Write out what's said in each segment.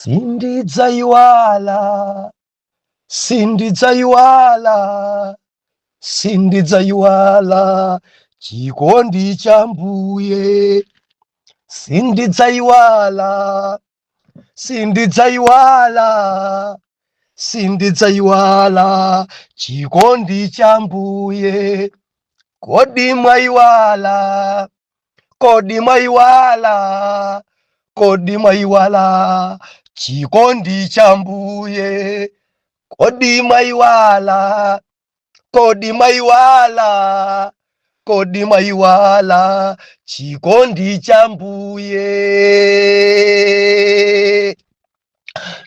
Sindidzayiwala, sindidzayiwala, sindidzayiwala chikondi cha Mbuye. Sindidzayiwala, sindidzayiwala, sindidzayiwala chikondi cha Mbuye. Kodi mwayiwala? Kodi mwayiwala? Kodi mwayiwala chikondi cha Mbuye? Kodi mwayiwala? Kodi mwayiwala? Kodi mwayiwala chikondi cha Mbuye?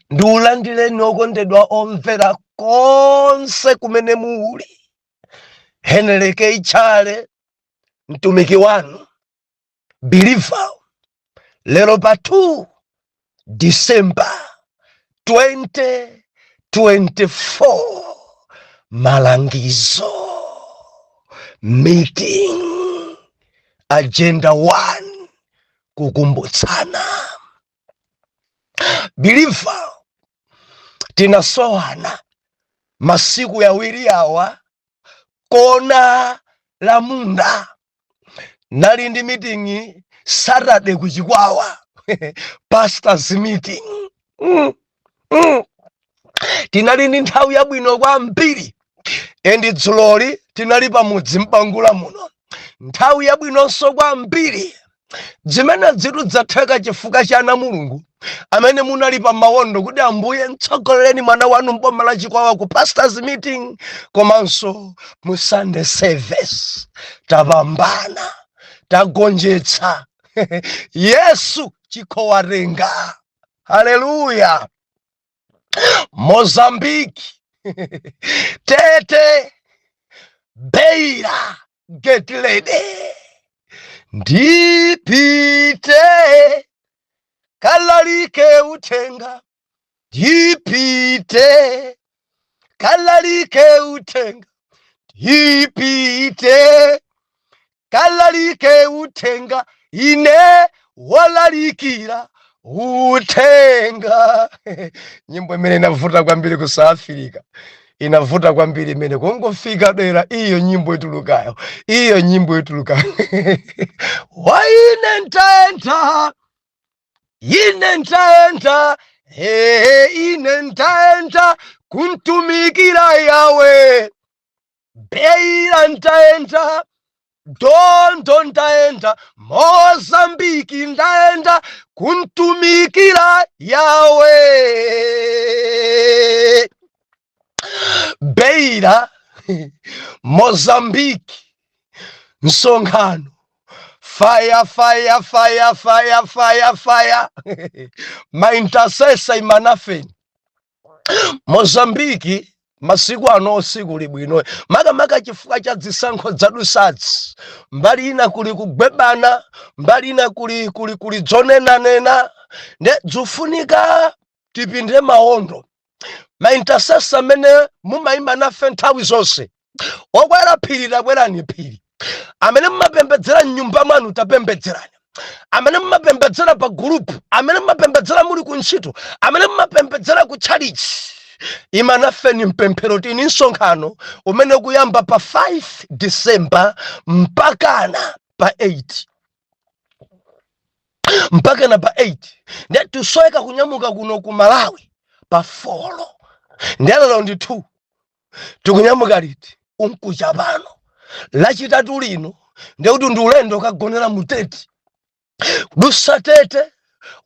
Ndiulandireni okondedwa omvera konse kumene muli. Henry K. Chale, mtumiki wanu believer, lero pa 2 December 2024, malangizo meeting agenda 1, kukumbutsana. Believer, tinasowana masiku yawiri awa kona la munda. Nali ndi meeting Saturday kuchikwawa, pastors meeting. Tinali ndi nthawi yabwino kwambiri. And dzuloli tinali pamudzi m'Bangula muno, nthawi yabwinonso kwambiri. Zimene zitu zatheka chifukwa cha ana Mulungu amene munali pa mawondo kuti, "Ambuye, mtsogolereni mwana wanu mboma la Chikwawa ku pastors meeting komanso mu Sunday service." Tapambana, tagonjetsa. Yesu chikhowatenga. Haleluya! Mozambiki, Tete, Beira, get ready. Ndipite kalalike uthenga, ndipite kalalike uthenga, ndipite kalalike uthenga, ine wolalikira uthenga. Nyimbo imene inavuta kwambiri ku South Africa, inavuta kwambiri imene kungofika dera iyo nyimbo itulukayo, iyo nyimbo itulukayo. Waine ntaenda, ine ntaenda, ee, ine ntaenda kuntumikira Yawe. Beira ntaenda, Dondo ndaenda, Mozambiki ndaenda kuntumikira Yawe. Beira, Mozambiki, msonkhano fire, fire, fire, fire, fire, fire. Ma intercessor, imanafeni. Mozambiki masiku ano sikuli bwino, makamaka chifukwa cha zisankho zadusazi. Mbali ina kuli kugwebana, mbali ina kuli dzonenanena. Nde zufunika tipinde mawondo. Ma intercessor amene mumayima nafe nthawi zonse, okwera phiri, takwerani phiri. Amene mumapembedzera mnyumba mwanu, tapembedzerani. Amene mumapembedzera pa gulupu, amene mumapembedzera muli ku ntchito, amene mumapembedzera ku tchalichi, ima nafeni mpemphero. Tini msonkhano umene kuyamba pa 5 December mpakana pa 8, mpakana pa 8. Ndiye tisoyeka kunyamuka kuno ku Malawi pa 4, ndiye lero ndi 2. Tikunyamuka liti? Unkucha pano Lachitatu lino. Ndekuti ndi ulendo kagonera mu Tete, kudusa Tete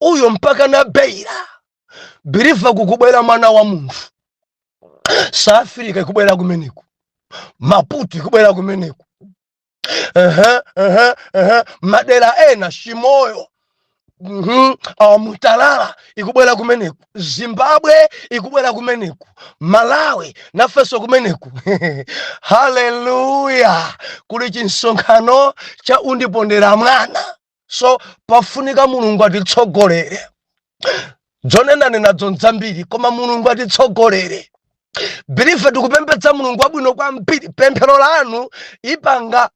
uyo mpaka na Beira. Believer, kukubwera mwana wa munthu. South Africa ikubwera kumeneku, Maputo ikubwera kumeneku, uh-huh. Madera ena, Chimoyo, Mutalala ikubwera kumeneku, Zimbabwe ikubwera kumeneku, Malawi nafenso kumeneku. Haleluya! Kuli chinsonkhano cha undipondera mwana, so pafunika Mulungu atitsogolere. Dzonenane nadzo nzambiri, koma Mulungu atitsogolere. Believer, tikupembedza Mulungu wabwino kwambiri. Pemphero lanu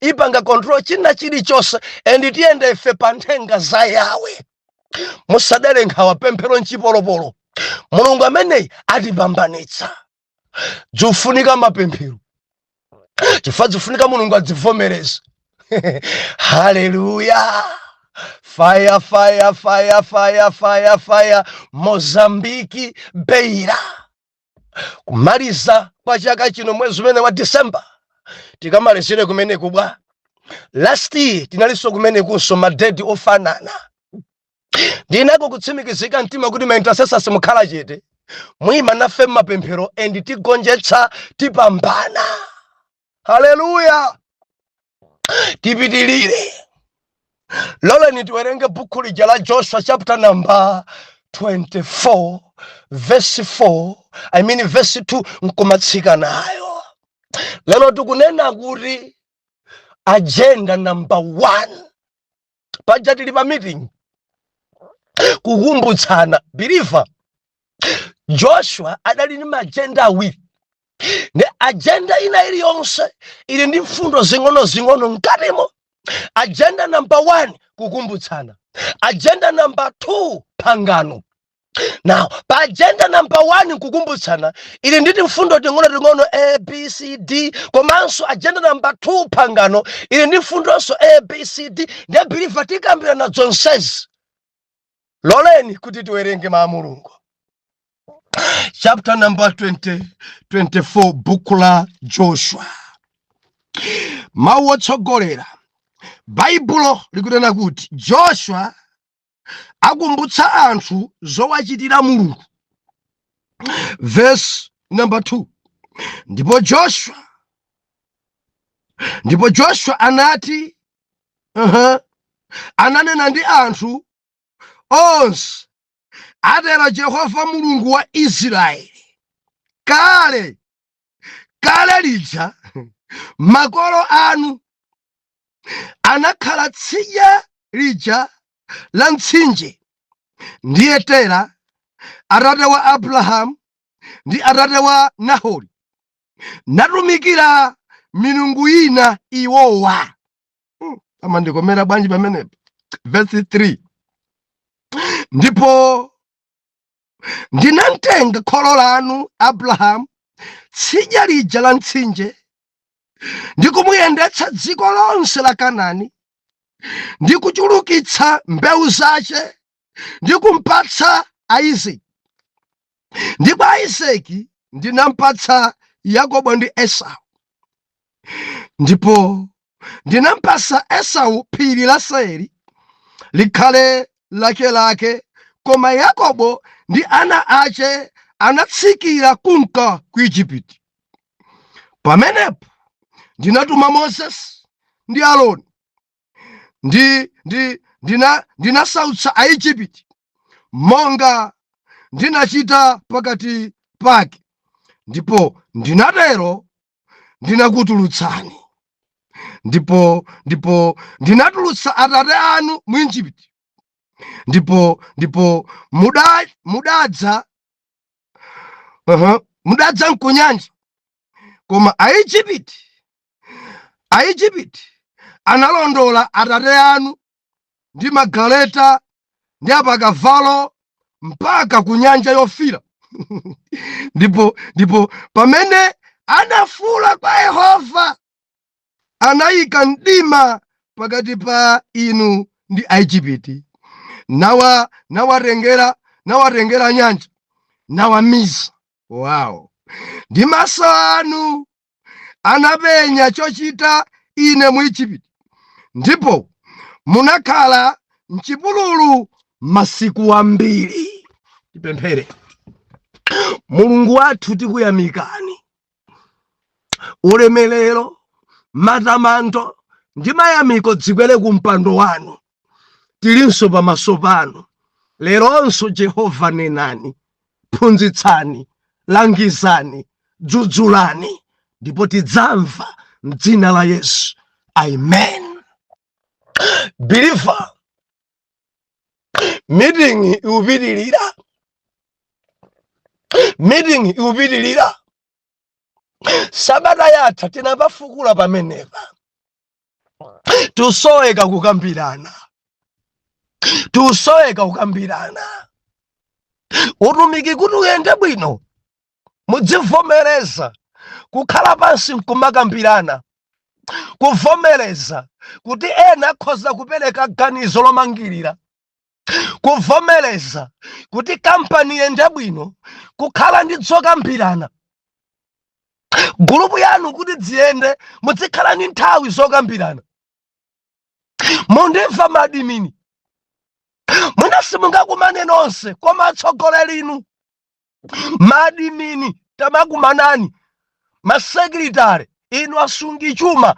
ipanga control china chilichonse, and tiyende ife pa nthenga za Yawe. Musadere nkhawa, pemphero nchipolopolo. Mulungu ameneyi atipambanitsa. Zikufunika mapemphero, chifukwa zifunika Mulungu adzivomereze. Haleluya! Fire, fire, fire, fire, fire, fire! Mozambiki, Beira. Kumaliza kwa chaka chino, mwezi umene wa December, tikamalizire kumene kubwa. Last year tinalinso kumene kunso, ma date ofanana. Ndinako kutsimikizika mtima kuti ma intercessors mukhala chete, mwima nafe mmapemphero, and tigonjetsa, tipambana. Haleluya! Tipitilire. Loleni tiwerenge buku lija la Joshua, chapter number 24, verse 4, I mean verse 2, nkumatsika nayo. Lero tikunena kuti agenda number 1. Paja tili pa meeting kukumbutsana. Believer, Joshua adali ndi ma agenda awiri, ndi agenda ina iliyonse ili ndi mfundo zing'ono-zing'ono mkatimo. Agenda number 1, kukumbutsana. Agenda number 2, pangano. Now, pa agenda number 1, kukumbutsana, ili ndi mfundo ting'ono-ting'ono A, B, C, D. Komanso agenda number 2, pangano, ili ndi mfundonso A, B, C, D. Ndiye believer, tikambirana zonsezi. Loleni kuti tiwerenge mawu a Mulungu, chapter number 20, 24, buku la Joshua. Mawu otsogolera, Baibulo likunena kuti Joshua akumbutsa anthu zowachitira Mulungu. Verse number 2: Ndipo Joshua anati, ananena ndi anthu onse, "Atero Jehova Mulungu wa Israeli: Kale kale lija makolo anu anakhala tsidya lija la mtsinje, ndiye Tera, atate wa Abrahamu ndi atate wa Nahori, natumikira milungu ina iwowa." Amandikomera bwanji pamenepo? Verse 3: "Ndipo ndinamtenga kholo lanu Abrahamu tsidya lija la mtsinje, ndi kumuyendetsa dziko lonse la Kanaani, ndi kuchulukitsa mbewu zace, ndi kumpatsa Isaki, ndi kwa Isaki ndinampatsa Yakobo ndi Esau. Ndipo ndinampatsa Esau phiri la Seiri likhale lakelake, koma Yakobo ndi ana ace anatsikira kunka ku Igupto. Pamenepo ndinatuma Mozesi ndi Aaroni, ndinasautsa Aigupto monga ndinachita pakati pake, ndipo ndinatero ndinakutulutsani. Ndipo ndinatulutsa atate anu mu Igupto, ndipo mudadza mkunyanja, koma Aigupto analondola atate anu ndi magaleta ndi apakavalo mpaka ku Nyanja Yofira. Ndipo pamene anafuula kwa Yehova, anayika mdima pakati pa inu ndi Aigupto, nawatengera nyanja, nawamiza." Wow! "Ndi maso anu anapenya chochita ine mu Igupto, ndipo munakhala mchipululu masiku ambiri." Tipemphere. Mulungu wathu, tikuyamikani. Ulemerero, matamando ndi mayamiko dzikwere ku mpando wanu. Tilinso pamaso panu leronso. Jehova, nenani, phunzitsani, langizani, dzudzulani, ndipo tidzamva mdzina la Yesu, amen. Believer, meeting ikupitilira, meeting ikupitilira. Sabata yatha tinapafukula pamenepa. Tusoweka kukambirana, tusoweka kukambirana. Utumiki kuti uyende bwino, mudzivomereza kukhala pansi nkumakambirana, kuvomereza kuti ena akhoza kupereka ganizo lomangirira, kuvomereza kuti kampani iyende bwino, kukhala ndi zokambirana. Gulupu yanu kuti dziyende, muzikhala ndi nthawi zokambirana. Mundimva, ma admin? Mwina simungakumane nonse, koma atsogoleri inu, ma admin, tamakumanani. Ma secretary inu, asungi chuma,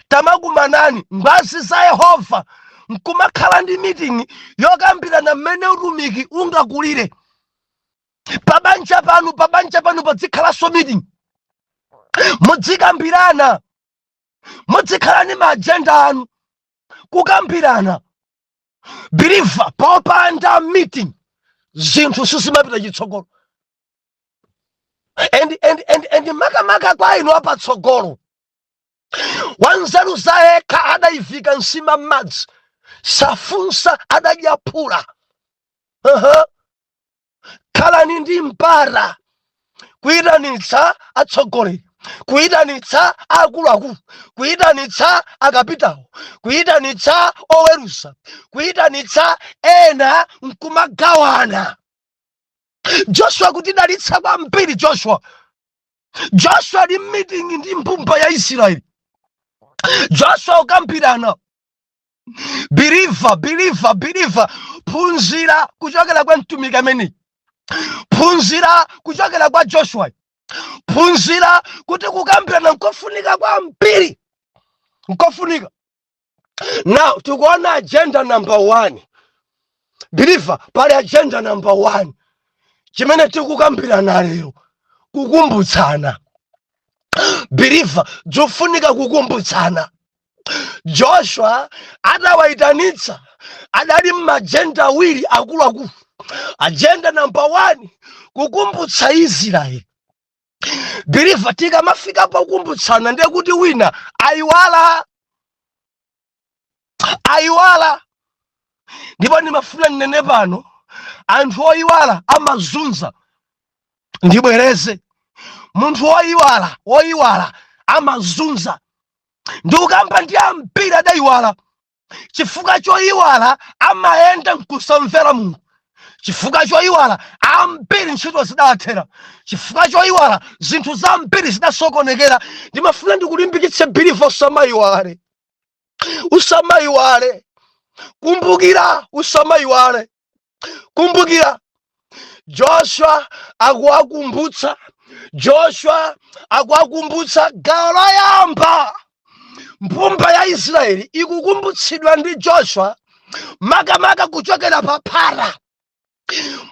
tamakumanani. Ngwazi za Yehova, nkumakhala ndi meeting yokambirana mmene utumiki ungakulire. Pabanja panu, pabanja panu padzikhalanso meeting, mudzikambirana, muzikhala ndi ma agenda anu, kukambirana. Believer, popanda meeting zinthu sizimapita chitsogolo. And makamaka kwa inu apatsogolo, wanzeru zayekha adayivika nsima m'madzi, safunsa adadya phula. Khalani ndi mpata kuyitanitsa atsogoleri, kuyitanitsa akuluakulu, kuyitanitsa akapitawo, kuyitanitsa oweruza, kuyitanitsa ena nkumagawana. Joshua kutidalitsa kwambiri. Joshua ndi meeting ndi mbumba ya Israeli. Joshua ukambirana. Believer, believer, believer, phunzira kuchokera kwa mtumiki ameneyi, phunzira kuchokera kwa Joshua, phunzira kuti kukambirana nkofunika kwambiri, nkofunika. Now tikuona agenda number one. Believer, pali agenda number one chimene tikukambirana lero, kukumbutsana. Believer, zofunika kukumbutsana. Joshua adawayitanitsa, adali m'ma agenda awiri akuluakulu. Agenda number one, kukumbutsa Israeli. Believer, tikamafika pokumbutsana ndiye kuti wina ayiwala, ayiwala. Ndipo ndimafuna ndinene pano, anthu oyiwala amazunza. Ndibwereze, munthu woyiwala, woyiwala amazunza. Ndikukamba ndi ambiri adayiwala. Chifukwa choyiwala amayenda nkusamvera Mulungu. Chifukwa choyiwala ambiri ntchito zidathera. Chifukwa choyiwala zinthu zambiri zidasokonekera. Ndimafuna ndikulimbikitse believer, usamayiwale, usamayiwale, kumbukira, usamayiwale, kumbukira. Joshua akuwakumbutsa, Joshua akuwakumbutsa. Gawo loyamba, mbumba ya Israeli ikukumbutsidwa ndi Joshua, makamaka kuchokera pa phara.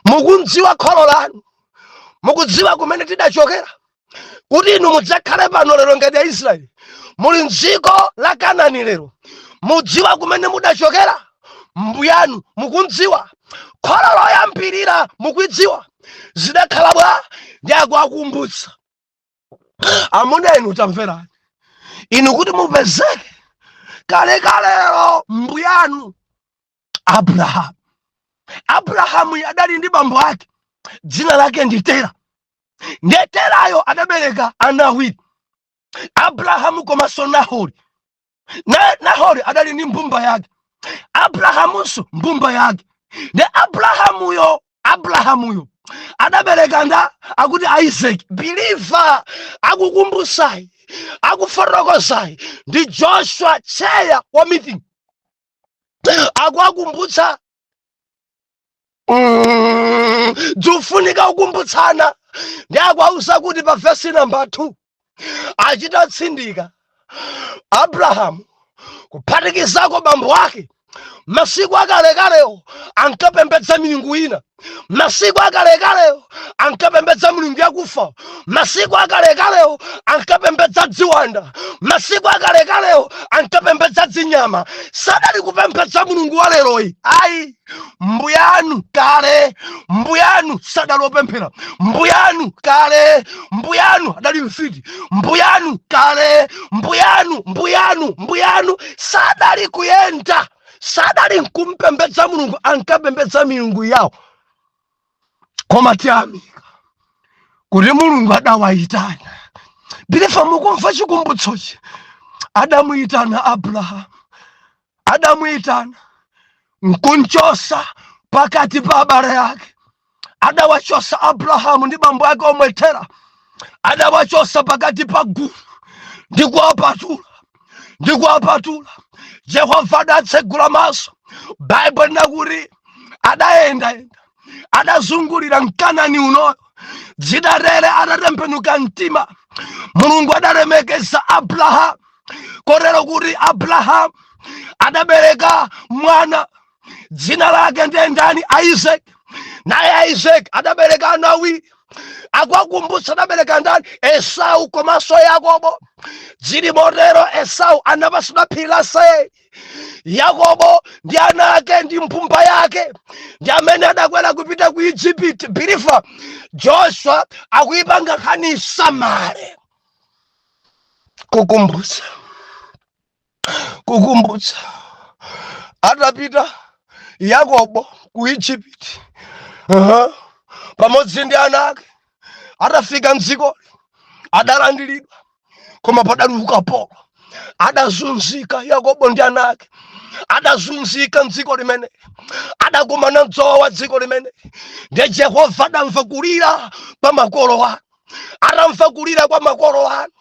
Mukudziwa kholo lanu? Mukudziwa kumene tidachokera kuti inu mudzakhale pano lero ngati Aisraeli muli mdziko la Kanani lero? Mudziwa kumene mudachokera? Mbuyanu mukundziwa? Kholo loyambirira mukuidziwa? Zidakhala bwa? Ndi akuwakumbutsa, amuna inu, tamverani inu, kuti mupezeke kalekalero mbuyanu Abrahamu. Abrahamu adali ndi bambo ake, dzina lake ndi Tera. Ndiye Terayo adabereka ana awiri, Abrahamu komanso Nahori. Nahori adali ndi mbumba yake, Abrahamunso mbumba yake. Ndi Abrahamuyo adabereka nda akuti Isaac. Believer, akukumbusayi, akufotokozayi ndi Joshua, chair wa meeting, akuwakumbutsa. Dzufunika kukumbutsana. Ndi akuwauza kuti pa vesi namba 2, achitatsindika Abrahamu kuphatikizako bambo ake, masiku akalekalewo ankapembedza milungu ina, masiku akalekalewo ankapembedza milungu yakufa, masiku akalekalewo ankapembedza dziwanda, masiku akalekalewo ankapembedza dzinyama, sadali kupembedza Mulungu wa leroyi ayi. Mbuyanu kale, mbuyanu sadali opemphera, mbuyanu kale, mbuyanu adali mfiti, mbuyanu kale, mbuyanu, mbuyanu, mbuyanu sadali kuyenda, sadali nkumpembedza Mulungu, ankapembedza milungu yawo. Koma tiyamika kuti Mulungu adawayitana. Believer, mukumva chikumbutsochi? Adamuyitana Abrahamu, adamuyitana nkunchosa pakati pa abale ake. Adawachosa Abrahamu ndi bambo ake omwe Tera, adawachosa pakati pa gulu ndi kuwapatula, ndi kuwapatula. Jehova adatsegula maso. Baibulo linakuti adayendayenda, adazungulira mKanani unoyo. Zidatere atatembenuka mtima, Mulungu adalemekeza Abrahamu, kotero kuti Abrahamu adabereka mwana, dzina lake ndiye ndani? Isaac. Naye Isaac adabereka ana awiri. Akuwakumbutsa adabereka ndani? Esau komanso Yakobo. Zili motero, Esau anapasidwa phiri la Seiri. Yakobo ndi ana ake ndi mbumba yake ndi amene adakwera kupita ku Egypt. Believer, Joshua akuyipanga nkhani summary, kukumbutsa, kukumbutsa. Atapita Yakobo ku Egypt pamodzi ndi ana ake, atafika mdzikoli adalandiridwa, koma padali ukapolo. Adazunzika Yakobo ndi ana ake, adazunzika mdziko limene adakumana mdzowa wa dziko limene. Ndiye Jehova adamva kulira kwa makolo anu. Atamva kulira kwa makolo anu,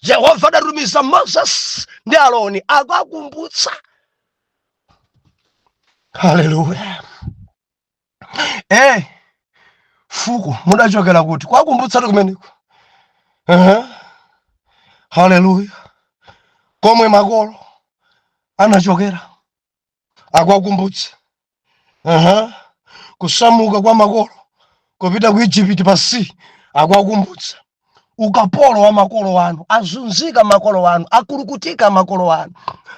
Jehova adatumiza Moses ndi Aroni akakumbutsa. Haleluya! Fuko mudachokera kuti? Kwakumbutsatu kumeneko. Haleluya! Komwe makolo anachokera akwakumbutsa. Kusamuka kwa makolo kupita ku Egypt pasi akwakumbutsa. Ukapolo wa makolo anu, azunzika makolo anu, akulukutika makolo anu,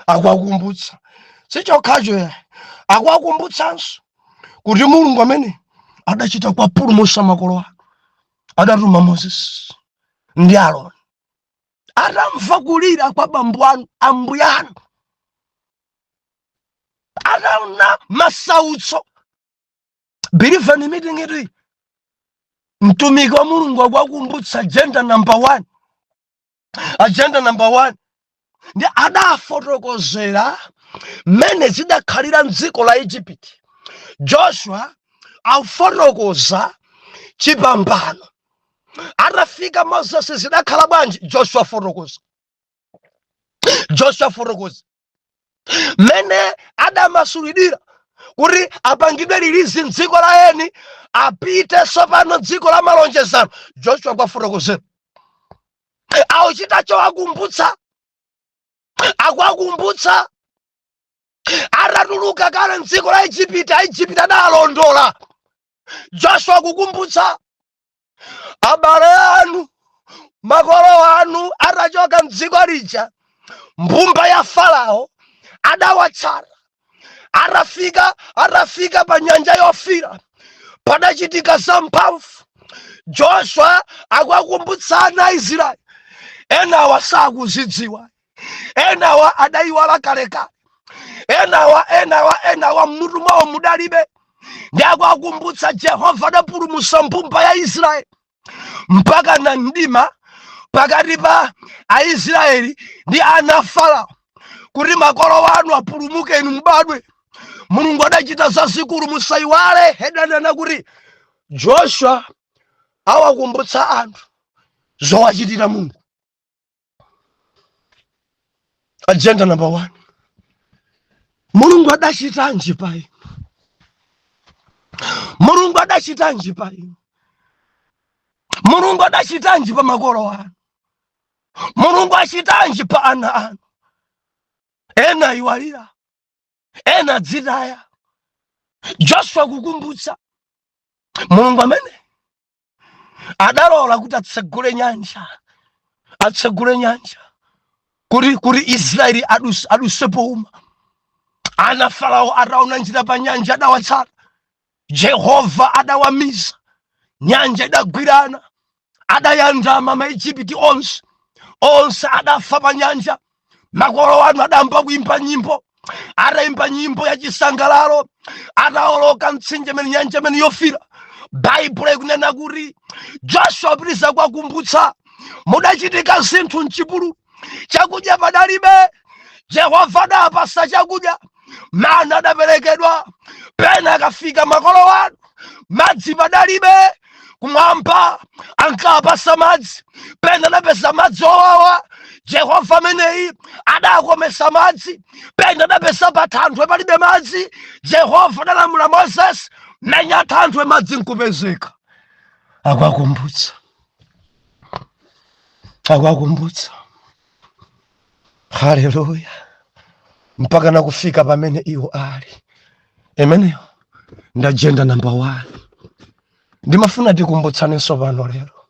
akwakumbutsa. Sichokhacho ya, akwakumbutsanso kuti Mulungu amene adachita kwapulumutsa makolo anu adatuma Moses ndi Aroni. Atamva kulira kwa bambo anu, ambuya anu, ataona masautso. Believer, ni meeting iti mtumiki wa Mulungu akwakumbutsa agenda number one. Agenda number one ndi adafotokozera mmene zidakhalira mdziko la Egypt. Joshua afotokoza chipambano. Atafika Moses zidakhala bwanji? Joshua afotokoza. Joshua afotokoza mmene adamasulidwira kuti apangidwe release mdziko la eni, apite tsopano dziko la malonjezano. Joshua kwafotokozera, auchita chowakumbutsa, akwakumbutsa atatuluka kale mdziko la Egypt, Aegypt adalondola. Joshua kukumbutsa abale anu, makolo anu atachoka mdziko lija, mbumba ya Farao adawatsata. Atafika pa Nyanja Yofira padachitika zamphamvu. Joshua akwakumbutsana Aisraeli enawa sakuzidziwa, enawa adayiwala kalekale, enawa, enawa, enawa mmutu mwawo mudalibe. Ndi akwakumbutsa Jehova adapulumutsa mbumba ya Israeli mpaka na mdima pakati pa Aisraeli ndi ana a Farao, kuti makolo wanu apulumuke, inu mubadwe. Mulungu adachita zazikulu, musayiwale. Hedanena kuti Joshua awakumbutsa anthu zowachitira Mulungu. Agenda number one, Mulungu adachitanji pa inu? Mulungu adachitanji pa inu? Mulungu adachitanji pa makolo anu? Mulungu achitanji pa ana anu? Ena iwalira, ena dzitaya. Joshua kukumbutsa Mulungu amene adalola kuti atsegule nyanja, atsegule nyanja kuti Israeli aduse pouma. Ana Farao ataona njira pa nyanja adawatsata. Jehova adawamiza, nyanja idagwirana, adayandama Maijipiti onse, onse adafa pa nyanja. Makolo anu adamba kuimba nyimbo, atayimba nyimbo ya chisangalalo, ataoloka mtsinje mene, nyanja mene yofira. Baibulo ikunena kuti Joshua apitiriza kuwakumbutsa, mudachitika zinthu mchipululu, chakudya padalibe, Jehova adapasa chakudya, mana adaperekedwa, pena akafika makolo anu, madzi padalibe, kumwamba ankapasa madzi, pena adapeza madzi owawa, Jehova ameneyi adakomesa madzi, pena adapeza pa thanthwe palibe madzi, Jehova adalamula Moses, menya thanthwe, madzi nkupezeka. Akwakumbutsa, akwakumbutsa. Haleluya! Mpaka nakufika pamene iwo ali. Imeneyo ndi agenda number 1. Ndimafuna tikumbutsanenso pano lero.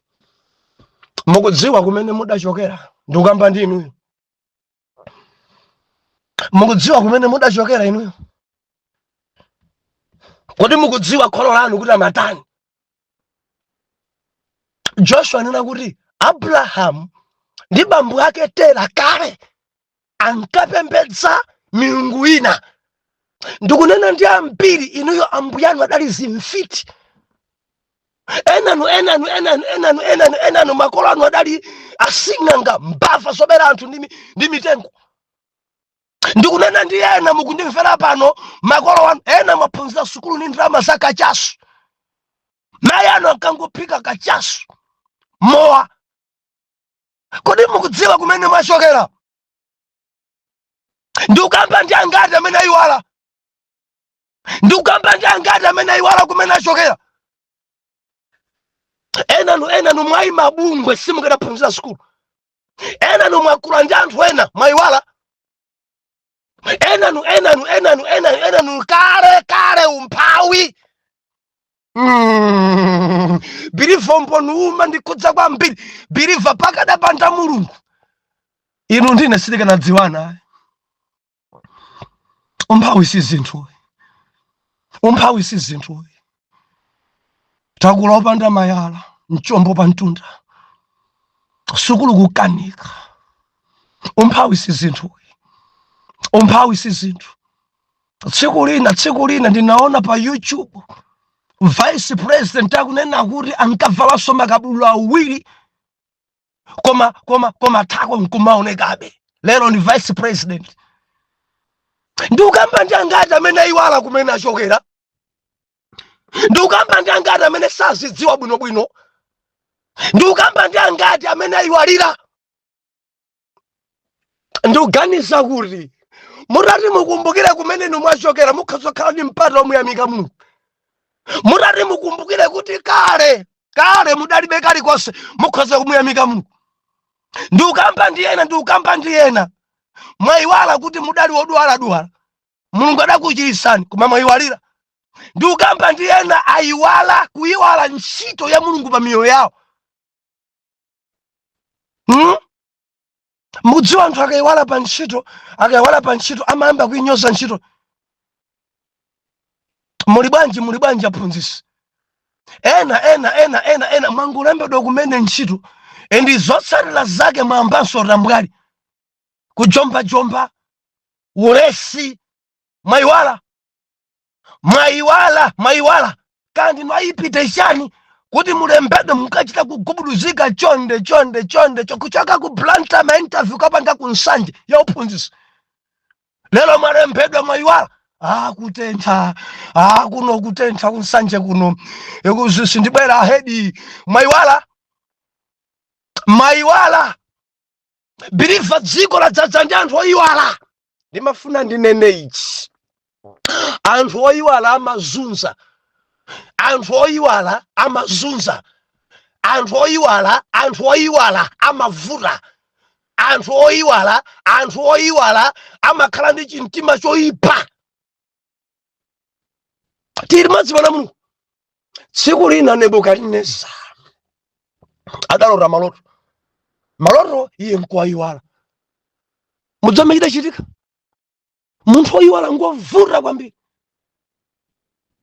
Mukudziwa kumene mudachokera? Ndikukamba ndi inuyo. Mukudziwa kumene mudachokera inuyo? Kodi mukudziwa kholo lanu kuti amatani? Joshua anena kuti Abrahamu ndi bambo ake Tera kale ankapembedza milungu ina. Ndikunena ndi ambiri inuyo, ambuyanu adali zimfiti. Enanu, enanu, enanu, enanu, enanu, enanu, makolo anu adali asing'anga, mbava zobera anthu ndi mitengo. Ndikunena ndi ena mukundimvera pano, makolo anu ena mwaphunzira sukulu ndi ndalama za kachasu, mayi anu ankangophika kachasu, mowa. Kodi mukudziwa kumene mwachokera? Ndikukamba ndi angati amene ayiwala? Ndikukamba ndi angati amene ayiwala kumene achokera? Enanu, enanu mwayi mabungwe simukadaphunzira sukulu. Enanu mwakula ndi anthu ena, mwayiwala. Enanu, enanu, enanu, enanu, enanu kale kale umphawi. Believer, umboni umandikhudza kwambiri, believer. Pakadapanda Mulungu, inu ndine sitikanadziwana. Umphawi si zinthu, umphawi si zinthu. Takula opanda mayala, mchombo pa mtunda, sukulu kukanika. Umphawi si zinthu, umphawi si zinthu. Tsiku lina, tsiku lina ndinaona pa YouTube vice president akunena kuti ankavalanso makabudula awiri, koma thako nkumaonekabe. Lero ndi vice president. Ndikukamba ndi angati amene ayiwala kumene achokera? Ndikukamba ndi angati amene sazidziwa bwinobwino? Ndikukamba ndi angati amene ayiwalira? Ndikuganiza kuti mutati mukumbukire kumene inu mwachokera, mukhazokhala ndi mpata omuyamika Mulungu. Mutati mukumbukire kuti kale kale mudalibe kalikonse, mukhoza kumuyamika Mulungu. Ndikukamba ndi ena, ndikukamba ndi ena mwayiwala kuti mudali wodwaladwala, Mulungu adakuchirisani, koma mwayiwalira. Ndikukamba ndi ena ayiwala, kuyiwala ntchito ya Mulungu pa miyoyo yawo. Mukudziwa anthu akayiwala pa ntchito, akayiwala pa ntchito amayamba kuinyoza ntchito. Muli bwanji? Muli bwanji aphunzitsi? Ena, ena, ena, ena, ena mwangolembedwa kumene ntchito, and zotsatira zake mwayambanso tambwali, kujombajomba, ulesi. Mwayiwala, mwayiwala, mwayiwala. Kandi mwayipite chani kuti mulembedwe, mukachita kugubuduzika, chonde, chonde, chonde, kuchoka ku Blantyre, ma interview kapanga ku Nsanje ya uphunzitsi. Lero mwalembedwa, mwayiwala. Ah, kutentha, ah, kuno kutentha kuNsanje kuno, ikuzi sindibwera ahedi. Mwayiwala, mwayiwala. Believer, dziko ladzaza ndi anthu oyiwala. Ndimafuna ndinene ichi: anthu oyiwala amazunza, anthu oyiwala amazunza, anthu oyiwala, anthu oyiwala amavuta, anthu oyiwala, anthu oyiwala amakhala ndi chimtima choyipa. Tili madzi pana Mulungu. Tsiku lina Nebukadineza adalota maloto, maloto iye nkuwayiwala. Mudzamene chidachitika, munthu oyiwala ngovuta kwambiri.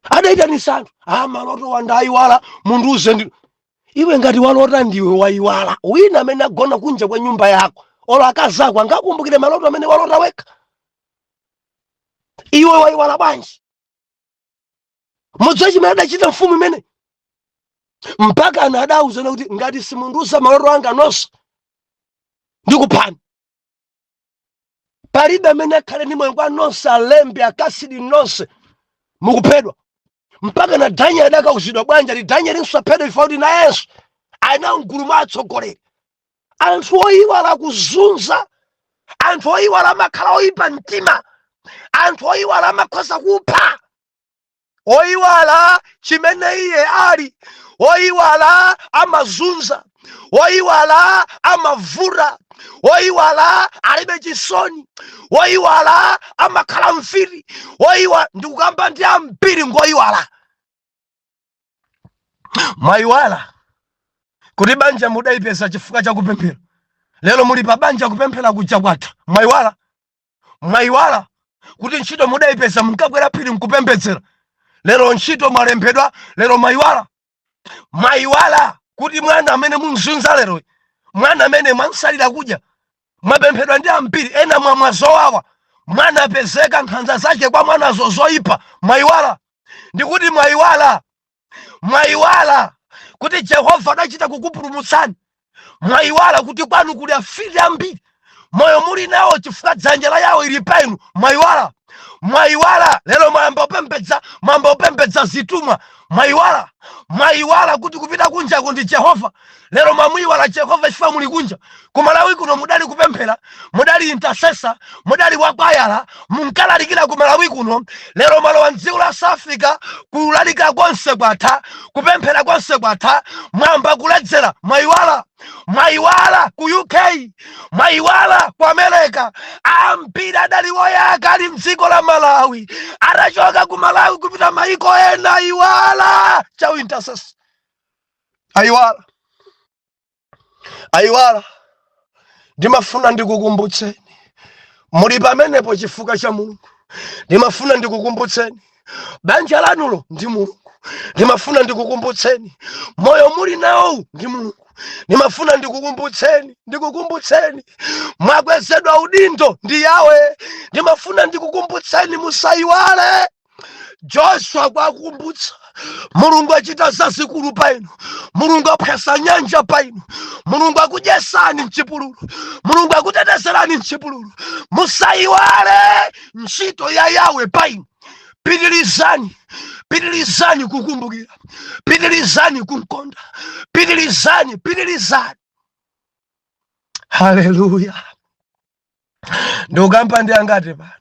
Adayitanisa anthu, a maloto wandayiwala, mundiuze. Ndi iwe ngati walota ndiwe wayiwala, wina amene agona kunja kwa nyumba yako, olo akazi ako angakumbukire maloto amene walota wekha? Iwe wayiwala bwanji? Mudziwa chimene adachita mfumu imene? Mpaka ana adawuzana kuti ngati simundiuza maloto anga nonse, ndikuphani. Palibe amene akhale ndi moyo kwa nonse alembi Akasidi nonse, mukuphedwa. Mpaka na Daniel adakauzidwa bwanja li Daniel nsaphedwe chifukwa kuti nayenso ali mgulu mwa atsogoleri. Anthu oyiwala kuzunza, anthu oyiwala amakhala oyipa mtima, anthu oyiwala amakhoza kupha. Oyiwala chimene iye ali, oyiwala amazunza, oyiwala amavuta, oyiwala alibe chisoni, oyiwala amakhala mfiti, oyiwala. Ndikukamba ndi ambiri ngoyiwala. Mwayiwala kuti banja mudayipeza chifukwa cha kupemphera. Lero muli pa banja, kupemphera kuja kwatha. Mwayiwala. Mwayiwala kuti ntchito mudayipeza munkakwera phiri nkupembedzera. Lero ntchito mwalembedwa. Lero mwayiwala. Mwayiwala kuti mwana amene munzunza lero, mwana amene mwamsalira kudya, mwapemphedwa ndi ambiri, ena mwamwa zowawa, mwana apezeka, nkhanza zake kwa mwanazo zoyipa. Mwayiwala. Ndikuti mwayiwala. Mwayiwala kuti Jehova adachita kukupulumutsani. Mwayiwala kuti kwanu kuli afiti ambiri, moyo muli nawo chifukwa dzanja la Yawo ili pa inu. Mwayiwala. Mwayiwala. Lero mwayamba kupembedza, mwayamba kupembedza zitumwa. Mwayiwala. Mwayiwala kuti kupita kunjako ndi Jehova. Lero mwamuyiwala Jehova chifukwa muli kunja. Kumalawi kuno mudali kupemphera, mudali intercessor, mudali wakwayala, munkalalikira kumalawi kuno. Lero mwalowa mdziko la South Africa, kulalikira konse kwatha, kupemphera konse kwatha, mwamba kuledzera. Mwayiwala. Mwayiwala ku UK, mwayiwala ku America. Ambiri adali woyaka ali mdziko la Malawi, atachoka ku Malawi kupita maiko ena, ayiwala cha intercessor, ayiwala, ayiwala. Ndimafuna ndikukumbutseni, muli pamenepo chifukwa cha Mulungu. Ndimafuna ndikukumbutseni, banja lanulo ndi Mulungu. Ndimafuna ndikukumbutseni, moyo muli nawo ndi Mulungu. Ndimafuna ndikukumbutseni, ndikukumbutseni, mwakwezedwa udindo ndi Yawe. Ndimafuna ndikukumbutseni, musayiwale. Joshua kwakumbutsa, Mulungu achita zazikulu pa inu, Mulungu aphwesa nyanja pa inu, Mulungu akudyesani mchipululu, Mulungu akutetezerani mchipululu. Musayiwale ntchito ya Yawe pa inu. Pitilizani, pitilizani kukumbukira, pitilizani kumkonda, pitilizani, pitilizani. Haleluya! Ndikukamba ndi angati pano?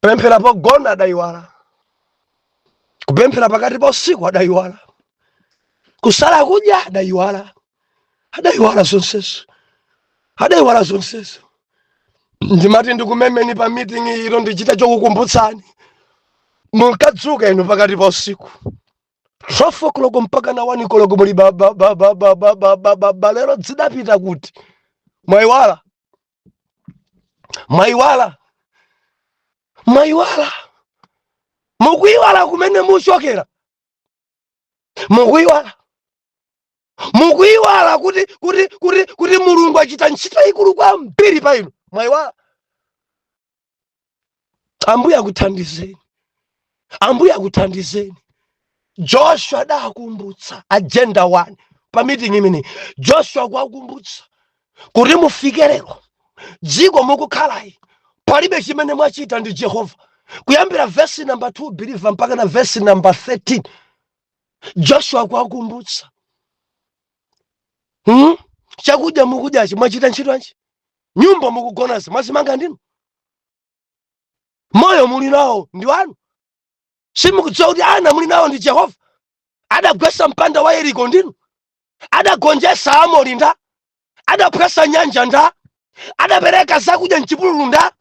Pemphera pogona adayiwala, kupemphera pakati pa usiku adayiwala, kusala kudya adayiwala, adayiwala zonsezo, adayiwala zonsezo. Ndimati ndikumemeni pa meeting ino, ndichita chokukumbutsani. Munkadzuka inu pakati pa usiku 12 o'clock mpaka na 1 o'clock, muli ba ba ba ba ba ba ba ba ba ba. Lero zidapita kuti? Mwayiwala. Mwayiwala. Mwayiwala. Mukuyiwala kumene muchokera. Mukuyiwala. Mukuyiwala kuti Mulungu achita ntchito ikulu kwambiri pa inu. Mwayiwala. Ambuye akuthandizeni, Ambuye akuthandizeni. Joshua adakumbutsa agenda 1 pa meeting imene. Joshua kuwakumbutsa kuti mufike lero dziko mukukhalayi, palibe chimene mwachita, ndi Jehova. Kuyambira vesi number 2, believer, mpaka na vesi number 13, Joshua kuwakumbutsa, Chakudya mukudyachi, mwachita ntchito yanji? Nyumba mukugonazi, mwazimanga ndinu? Moyo muli nawo ndi wanu? Simukudziwa kuti ana muli nawo ndi Jehova? Adagwesa mpanda wa Yeriko ndinu? Adagonjetsa Amori nda? Adaphwesa nyanja nda? Adapereka zakudya mchipululu nda?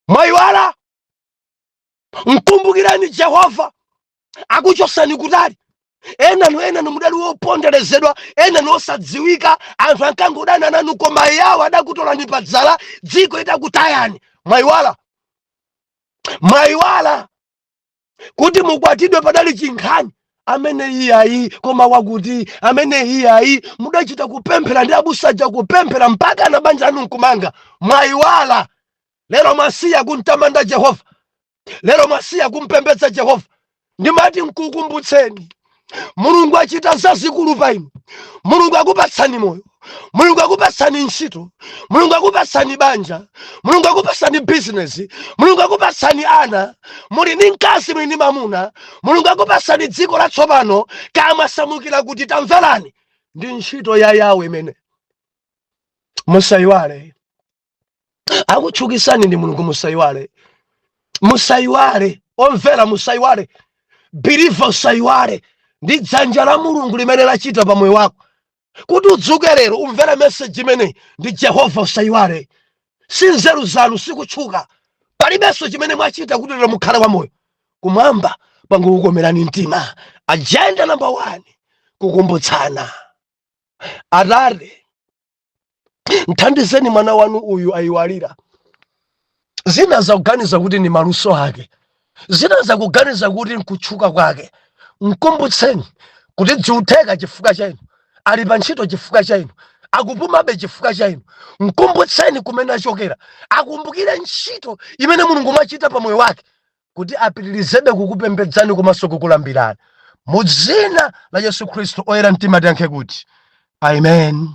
Mwayiwala. Mkumbukirani Jehova, akuchosani kutali. Enanu, enanu mudali woponderezedwa, enanu osadziwika, anthu ankangodana nanu, koma Yawo adakutolani padzala dziko itakutayani. Mwayiwala. Mwayiwala kuti mukwatidwe padali chinkhani, amene iyayi, koma wakuti amene iyayi. Mudachita kupemphera ndi abusaja, kupemphera mpaka na banja anu nkumanga. Mwayiwala. Lero mwasiya kumtamanda Jehova, lero mwasiya kumpembedza Jehova. Ndimati nkukumbutseni. Mulungu achita zazikulu pa inu. Mulungu akupatsani moyo, Mulungu akupatsani ntchito, Mulungu akupatsani banja, Mulungu akupatsani bizinesi, Mulungu akupatsani ana, muli ndi mkazi, muli ndi mamuna, Mulungu akupatsani dziko latsopano, kamwasamukira kuti. Tamverani, ndi ntchito ya Yawe imene musayiwale. Akutchukisani ndi Mulungu, musayiwale, musayiwale. Omvera, musayiwale. Believer, usayiwale, ndi dzanja la Mulungu limene lachita pa moyo wako kuti udzuke lero, umvere message imeneyi. Ndi Jehova, usayiwale. Si nzeru zanu, sikutchuka, palibenso chimene mwachita kuti lero mukhale wa moyo. Kumwamba pangokukomerani mtima. Agenda number one, kukumbutsana. Atate, mthandizeni mwana wanu uyu ayiwalira. Zina zakuganiza kuti ni maluso ake, zina zakuganiza kuti nkutchuka kwake. Mkumbutseni kuti dziutheka chifukwa cha inu, ali pa ntchito chifukwa cha inu, akupumabe chifukwa cha inu. Mkumbutseni kumene achokera, akumbukire ntchito imene Mulungu mwachita pa moyo wake kuti apitirizebe kukupembedzani komanso kukulambirani. Mu dzina la Yesu Khristu, oyera mtima tiyankhe kuti amen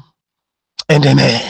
and amen.